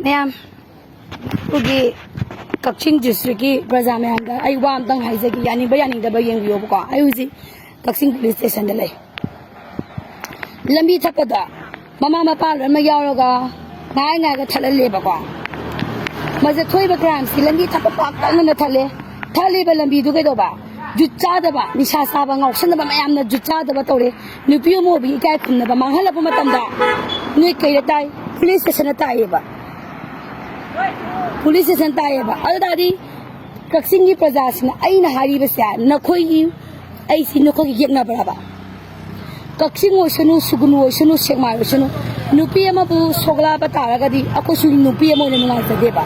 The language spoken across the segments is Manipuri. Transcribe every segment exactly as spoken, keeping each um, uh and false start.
ꯃꯌꯥꯝ, ꯑꯩꯈꯣꯏꯒꯤ ꯀꯛꯆꯤꯡ ꯗꯤꯁꯇ꯭ꯔꯤꯛꯀꯤ ꯄ꯭ꯔꯖꯥ ꯃꯌꯥꯝꯗ ꯑꯩ ꯋꯥ ꯑꯝꯇꯪ ꯍꯥꯏꯖꯒꯦ, ꯌꯥꯅꯤꯡꯕ ꯌꯥꯅꯤꯡꯗꯕ ꯌꯦꯡꯕꯤꯌꯣꯕꯀꯣ꯫ ꯑꯩ ꯍꯧꯖꯤꯛ ꯀꯛꯆꯤꯡ ꯄꯨꯂꯤꯁ ꯁ꯭ꯇꯦꯁꯟꯗ ꯂꯩ꯫ ꯂꯝꯕꯤ ꯊꯠꯄꯗ ꯃꯃꯥ ꯃꯄꯥ ꯂꯣꯏꯅꯃꯛ ꯌꯥꯎꯔꯒ ꯉꯥꯏ ꯉꯥꯏꯒ ꯊꯠꯍꯜꯂꯦꯕꯀꯣ꯫ ꯃꯁꯤꯗ ꯊꯣꯛꯏꯕ ꯀ꯭ꯔꯥꯏꯝꯁꯤ ꯂꯝꯕꯤ ꯊꯠꯄ ꯄꯥꯛꯇꯛꯅꯅ ꯊꯠꯂꯦ꯫ ꯊꯠꯂꯤꯕ ꯂꯝꯕꯤꯗꯨ ꯀꯩꯗꯧꯕ? ꯖꯨꯠ ꯆꯥꯗꯕ, ꯅꯤꯁꯥ ꯆꯥꯕ, ꯉꯥꯎꯁꯟꯅꯕ ꯃꯌꯥꯝꯅ ꯖꯨꯠ ꯆꯥꯗꯕ ꯇꯧꯔꯦ꯫ ꯅꯨꯄꯤ ꯑꯃ ꯑꯣꯏꯕꯒꯤ ꯏꯀꯥꯏ ꯈꯨꯝꯅꯕ ꯃꯥꯡꯍꯜꯂꯛꯄ ꯃꯇꯝꯗ ꯅꯣꯏ ꯀꯩꯗ ꯇꯥꯏ? ꯄꯨꯂꯤꯁ ꯁ꯭ꯇꯦꯁꯟꯗ ꯇꯥꯛꯑꯦꯕ꯫ ꯄꯨꯂꯤꯁ ꯁ꯭ꯇꯦꯁꯟ ꯇꯥꯛꯑꯦꯕ꯫ ꯑꯗꯨ ꯇꯥꯔꯗꯤ ꯀꯛꯆꯤꯡꯒꯤ ꯄ꯭ꯔꯖꯥꯁꯤꯡꯅ ꯑꯩꯅ ꯍꯥꯏꯔꯤꯕꯁꯦ ꯅꯈꯣꯏꯒꯤ, ꯑꯩꯁꯤ ꯅꯈꯣꯏꯒꯤ ꯌꯦꯛꯅꯕ꯭ꯔꯕ? ꯀꯛꯆꯤꯡ ꯑꯣꯏꯁꯅꯨ, ꯁꯨꯒꯨꯅꯨ ꯑꯣꯏꯁꯅꯨ, ꯁꯦꯛꯃꯥꯏ ꯑꯣꯏꯁꯅꯨ, ꯅꯨꯄꯤ ꯑꯃꯕꯨ ꯁꯣꯛꯂꯛꯑꯕ ꯇꯥꯔꯒꯗꯤ ꯑꯩꯈꯣꯏꯁꯨ ꯅꯨꯄꯤ ꯑꯃ ꯑꯣꯏꯅ ꯅꯨꯡꯉꯥꯏꯖꯗꯦꯕ꯫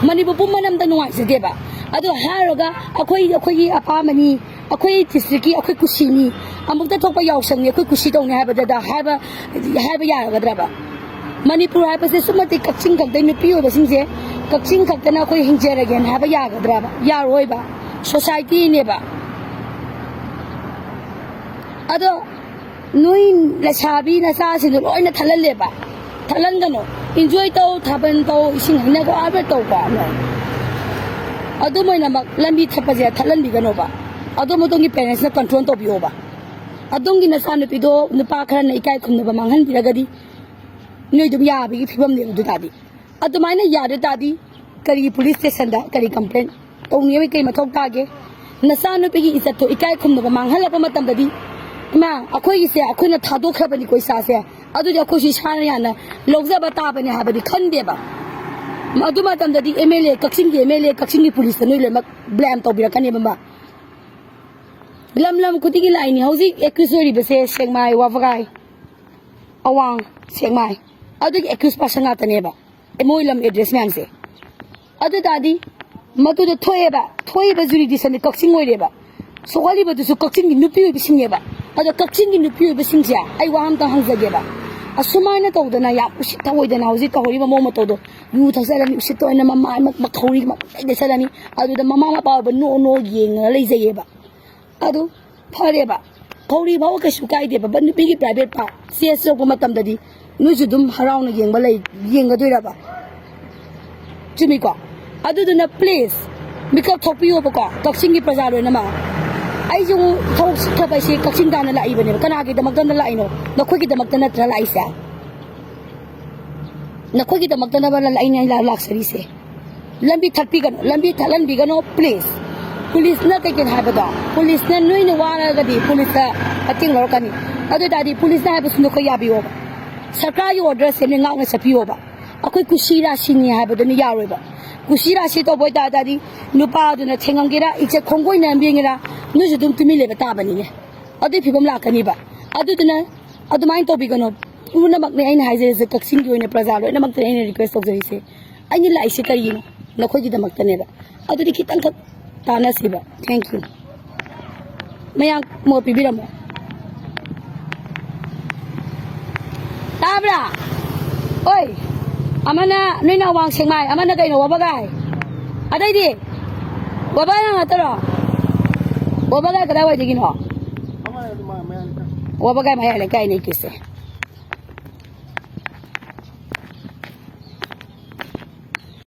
ꯃꯅꯤꯄꯨꯔ ꯄꯨꯝꯕꯅ ꯑꯝꯇ ꯅꯨꯡꯉꯥꯏꯖꯗꯦꯕ꯫ ꯑꯗꯣ ꯍꯥꯏꯔꯨꯔꯒ ꯑꯩꯈꯣꯏ, ꯑꯩꯈꯣꯏꯒꯤ ꯑꯄꯥꯝꯕꯅꯤ, ꯑꯩꯈꯣꯏ ꯗꯤꯁꯇ꯭ꯔꯤꯛꯀꯤ ꯑꯩꯈꯣꯏ ꯀꯨꯁꯤꯅꯤ, ꯑꯃꯨꯛꯇ ꯊꯣꯛꯄ ꯌꯥꯎꯁꯪꯅꯤ ꯑꯩꯈꯣꯏ ꯀꯨꯁꯤ ꯇꯧꯅꯤ ꯍꯥꯏꯕꯗ ꯍꯥꯏꯕ, ꯍꯥꯏꯕ ꯌꯥꯔꯒꯗ꯭ꯔꯕ? ꯃꯅꯤꯄꯨꯔ ꯍꯥꯏꯕꯁꯦ ꯁꯨꯝꯃꯇꯤꯛ ꯀꯛꯆꯤꯡ ꯈꯛꯇ ꯅꯨꯄꯤ ꯑꯣꯏꯕꯁꯤꯡꯁꯦ ꯀꯛꯆꯤꯡ ꯈꯛꯇꯅ ꯑꯩꯈꯣꯏ ꯍꯤꯡꯖꯔꯒꯦꯅ ꯍꯥꯏꯕ ꯌꯥꯒꯗ꯭ꯔꯕ? ꯌꯥꯔꯣꯏꯕ꯫ ꯁꯣꯁꯥꯏꯇꯤꯅꯦꯕ꯫ ꯑꯗꯣ ꯅꯣꯏ ꯂꯩꯁꯥꯕꯤ ꯅꯆꯥꯁꯤꯡꯗꯣ ꯂꯣꯏꯅ ꯊꯠꯍꯜꯂꯦꯕ꯫ ꯊꯠꯍꯟꯒꯅꯨ꯫ ꯏꯟꯖꯣꯏ ꯇꯧ, ꯊꯥꯕꯜ ꯇꯧ, ꯏꯁꯤꯡ ꯍꯩꯅꯒꯣ ꯑꯥꯔꯕꯦꯠ ꯇꯧꯀꯣ ꯅꯣꯏ꯫ ꯑꯗꯨꯝ ꯑꯣꯏꯅꯃꯛ ꯂꯝꯕꯤ ꯊꯠꯄꯁꯦ ꯊꯠꯍꯟꯕꯤꯒꯅꯣꯕ꯫ ꯑꯗꯣꯝ ꯑꯗꯣꯝꯒꯤ ꯄꯦꯔꯦꯟꯁꯅ ꯀꯟꯇ꯭ꯔꯣꯜ ꯇꯧꯕꯤꯌꯣꯕ꯫ ꯑꯗꯣꯝꯒꯤ ꯅꯆꯥꯅꯨꯄꯤꯗꯣ ꯅꯨꯄꯥ ꯈꯔꯅ ꯏꯀꯥꯏ ꯈꯨꯝꯅꯕ ꯃꯥꯡꯍꯟꯕꯤꯔꯒꯗꯤ ꯅꯣꯏ ꯑꯗꯨꯝ ꯌꯥꯕꯒꯤ ꯐꯤꯕꯝꯅꯦꯕ ꯑꯗꯨ ꯇꯥꯔꯗꯤ꯫ ꯑꯗꯨꯃꯥꯏꯅ ꯌꯥꯗ ꯇꯥꯔꯗꯤ ꯀꯔꯤ ꯄꯨꯂꯤꯁ ꯁ꯭ꯇꯦꯁꯟꯗ ꯀꯔꯤ ꯀꯝꯄ꯭ꯂꯦꯟ ꯇꯧꯅꯤꯡꯉꯥꯏ ꯀꯔꯤ ꯃꯊꯧ ꯇꯥꯒꯦ? ꯅꯆꯥꯅꯨꯄꯤꯒꯤ ꯏꯖꯠꯇꯣ ꯏꯀꯥꯏ ꯈꯨꯝꯅꯕ ꯃꯥꯡꯍꯜꯂꯛꯄ ꯃꯇꯝꯗꯗꯤ, ꯏꯃꯥ, ꯑꯩꯈꯣꯏꯒꯤꯁꯦ ꯑꯩꯈꯣꯏꯅ ꯊꯥꯗꯣꯛꯈ꯭ꯔꯕꯅꯤꯀꯣ ꯏꯆꯥꯁꯦ, ꯑꯗꯨꯗꯤ ꯑꯩꯈꯣꯏꯁꯨ ꯏꯁꯥꯅ ꯌꯥꯅ ꯂꯧꯖꯕ ꯇꯥꯕꯅꯦ ꯍꯥꯏꯕꯗꯤ ꯈꯟꯗꯦꯕ꯫ ꯑꯗꯨ ꯃꯇꯝꯗꯗꯤ ꯑꯦꯝ ꯑꯦꯜ ꯑꯦ, ꯀꯛꯆꯤꯡꯒꯤ ꯑꯦꯝ ꯑꯦꯜ ꯑꯦ, ꯀꯛꯆꯤꯡꯒꯤ ꯄꯨꯂꯤꯁꯇ ꯅꯣꯏ ꯂꯣꯏꯅꯃꯛ ꯕ꯭ꯂꯦꯝ ꯇꯧꯕꯤꯔꯛꯀꯅꯦꯕ ꯃꯥ꯫ ꯂꯝ ꯂꯝ ꯈꯨꯗꯤꯡꯒꯤ ꯂꯥꯛꯏꯅꯤ꯫ ꯍꯧꯖꯤꯛ ꯑꯦꯀ꯭ꯌꯨꯁ ꯑꯣꯏꯔꯤꯕꯁꯦ ꯁꯦꯛꯃꯥꯏ, ꯋꯥꯕꯒꯥꯏ, ꯑꯋꯥꯡ ꯁꯦꯛꯃꯥꯏ, ꯑꯗꯨꯒꯤ ꯑꯦꯀ꯭ꯌꯨꯁ ꯄꯥꯔꯁꯟ ꯉꯥꯛꯇꯅꯦꯕ꯫ ꯃꯣꯏ ꯂꯝ ꯑꯦꯗ꯭ꯔꯦꯁ ꯃꯌꯥꯝꯁꯦ꯫ ꯑꯗꯨ ꯇꯥꯔꯗꯤ ꯃꯗꯨꯗ ꯊꯣꯛꯑꯦꯕ, ꯊꯣꯛꯏꯕ ꯖꯨꯔꯤꯗꯤꯁꯟꯗꯤ ꯀꯛꯆꯤꯡ ꯑꯣꯏꯔꯦꯕ꯫ ꯁꯣꯛꯍꯜꯂꯤꯕꯗꯨꯁꯨ ꯀꯛꯆꯤꯡꯒꯤ ꯅꯨꯄꯤ ꯑꯣꯏꯕꯁꯤꯡꯅꯦꯕ꯫ ꯑꯗꯣ ꯀꯛꯆꯤꯡꯒꯤ ꯅꯨꯄꯤ ꯑꯣꯏꯕꯁꯤꯡꯁꯦ ꯑꯩ ꯋꯥ ꯑꯝꯇꯪ ꯍꯪꯖꯒꯦꯕ꯫ ꯑꯁꯨꯃꯥꯏꯅ ꯇꯧꯗꯅ ꯌꯥꯝ ꯎꯁꯤꯠ ꯊꯑꯣꯏꯗꯅ ꯍꯧꯖꯤꯛ ꯇꯧꯍꯧꯔꯤꯕ ꯃꯑꯣꯡ ꯃꯇꯧꯗꯣ, ꯌꯨ ꯊꯛꯆꯜꯂꯅꯤ, ꯎꯁꯤꯠ ꯊꯑꯣꯏꯅ ꯃꯃꯥꯏ ꯃ-, ꯃꯈꯧꯔꯤ ꯃꯈꯩ ꯂꯩꯁꯜꯂꯅꯤ꯫ ꯑꯗꯨꯗ ꯃꯃꯥ ꯃꯄꯥ ꯑꯣꯏꯕ ꯅꯣ ꯅꯣ ꯌꯦꯡꯉꯒ ꯂꯩꯖꯩꯌꯦꯕ꯫ ꯑꯗꯨ ꯐꯔꯦꯕ, ꯈꯧꯔꯤ ꯐꯥꯎꯕ ꯀꯩꯁꯨ ꯀꯥꯏꯗꯦꯕ, ꯕꯠ ꯅꯨꯄꯤꯒꯤ ꯄ꯭ꯔꯥꯏꯚꯦꯠ ꯄꯥꯔꯠ ꯆꯦꯁ ꯌꯧꯔꯛꯄ ꯃꯇꯝꯗꯗꯤ ꯅꯣꯏꯁꯨ ꯑꯗꯨꯝ ꯍꯔꯥꯎꯅ ꯌꯦꯡꯕ ꯂꯩ, ꯌꯦꯡꯒꯗꯣꯏꯔꯕ? ꯆꯨꯝꯃꯤꯀꯣ? ꯑꯗꯨꯗꯨꯅ please ꯃꯤꯀꯞ ꯊꯣꯛꯄꯤꯌꯣꯕꯀꯣ, ꯀꯛꯆꯤꯡꯒꯤ ꯄ꯭ꯔꯖꯥ ꯂꯣꯏꯅꯃꯛ꯫ ꯑꯩꯁꯨ ꯊꯕꯛ ꯊꯕꯛ ꯑꯩꯁꯦ ꯀꯛꯆꯤꯡ ꯇꯥꯟꯅ ꯂꯥꯛꯏꯕꯅꯦꯕ꯫ ꯀꯅꯥꯒꯤꯗꯃꯛꯇ ꯂꯥꯛꯏꯅꯣ? ꯅꯈꯣꯏꯒꯤꯗꯃꯛꯇ ꯅꯠꯇ꯭ꯔꯥ ꯂꯥꯛꯏꯁꯦ? ꯅꯈꯣꯏꯒꯤꯗꯃꯛꯇꯅꯕ ꯑꯩꯅ ꯂꯥꯛꯆꯔꯤꯁꯦ꯫ ꯂꯝꯕꯤ ꯊꯠꯄꯤꯒꯅꯨ, ꯂꯝꯕꯤ ꯊꯠꯍꯟꯕꯤꯒꯅꯨ please꯫ ꯄꯨꯂꯤꯁꯅ ꯀꯩꯀꯩꯅꯣ ꯍꯥꯏꯕꯗꯣ, ꯄꯨꯂꯤꯁꯅ ꯅꯣꯏꯅ ꯋꯥꯔꯒꯗꯤ ꯄꯨꯂꯤꯁꯇ ꯃꯇꯦꯡ ꯂꯧꯔꯛꯀꯅꯤ꯫ ꯑꯗꯨ ꯑꯣꯏ ꯇꯥꯔꯗꯤ ꯄꯨꯂꯤꯁꯅ ꯍꯥꯏꯕꯁꯤꯡꯗꯣ ꯑꯩꯈꯣꯏ ꯌꯥꯕꯤꯌꯣꯕ꯫ ꯁꯔꯀꯥꯔꯒꯤ order ꯁꯦ ꯉꯥꯛꯅ ꯆꯠꯄꯤꯌꯣꯕ꯫ ꯑꯩꯈꯣꯏ ꯀꯨꯁꯤ ꯔꯥꯁꯤꯅꯤ ꯍꯥꯏꯕꯗꯨꯅ ꯌꯥꯔꯣꯏꯕ꯫ ꯀꯨꯁꯤ ꯔꯥꯁꯤ ꯇꯧꯕ ꯑꯣꯏ ꯇꯥꯔꯗꯤ ꯅꯨꯄꯥꯗꯨꯅ ꯊꯦꯡꯉꯝꯒꯦꯔꯥ, ꯏꯆꯦ ꯈꯣꯡꯒꯣꯏꯅ ꯌꯦꯡꯒꯦꯔꯥ, ꯅꯣꯏꯁꯨ ꯑꯗꯨꯝ ꯇꯨꯃꯤꯟ ꯂꯩꯕ ꯇꯥꯕꯅꯤꯅꯦ꯫ ꯑꯗꯨꯒꯤ ꯐꯤꯕꯝ ꯂꯥꯛꯀꯅꯤꯕ꯫ ꯑꯗꯨꯗꯨꯅ ꯑꯗꯨꯃꯥꯏꯅ ꯇꯧꯕꯤꯒꯅꯨ꯫ ꯄꯨꯝꯅꯃꯛꯅꯦ ꯑꯩꯅ ꯍꯥꯏꯖꯔꯤꯁꯦ, ꯀꯛꯆꯤꯡꯒꯤ ꯑꯣꯏꯅ ꯄ꯭ꯔꯖꯥ ꯂꯣꯏꯅꯃꯛꯇꯅꯦ ꯑꯩꯅ request ꯇꯧꯖꯔꯤꯁꯦ꯫ ꯑꯩꯅ ꯂꯥꯛꯏꯁꯦ ꯀꯔꯤꯒꯤꯅꯣ? ꯅꯈꯣꯏꯒꯤꯗꯃꯛꯇꯅꯦꯕ꯫ ꯑꯗꯨꯗꯤ ꯈꯤꯇꯪꯈꯛ ꯇꯥꯟꯅꯁꯤꯕ꯫ Thank you꯫ ꯃꯌꯥꯝ ꯃꯣꯠ ꯄꯤꯕꯤꯔꯝꯃꯣ꯫ ꯇꯥꯕ꯭ꯔꯥ? ꯑꯣꯏ, ꯑꯃꯅ ꯅꯣꯏꯅ ꯑꯋꯥꯡ ꯁꯦꯛꯃꯥꯏ, ꯑꯃꯅ ꯀꯩꯅꯣ, ꯋꯥꯕꯒꯥꯏ꯫ ꯑꯇꯩꯗꯤ? ꯋꯥꯕꯒꯥꯏ ꯉꯥꯛꯇꯔꯣ? ꯋꯥꯕꯒꯥꯏ ꯀꯗꯥꯏꯋꯥꯏꯗꯒꯤꯅꯣ? ꯋꯥꯕꯒꯥꯏ ꯃꯌꯥꯏ ꯂꯩꯀꯥꯏꯅꯦ ꯀꯤꯁꯦ꯫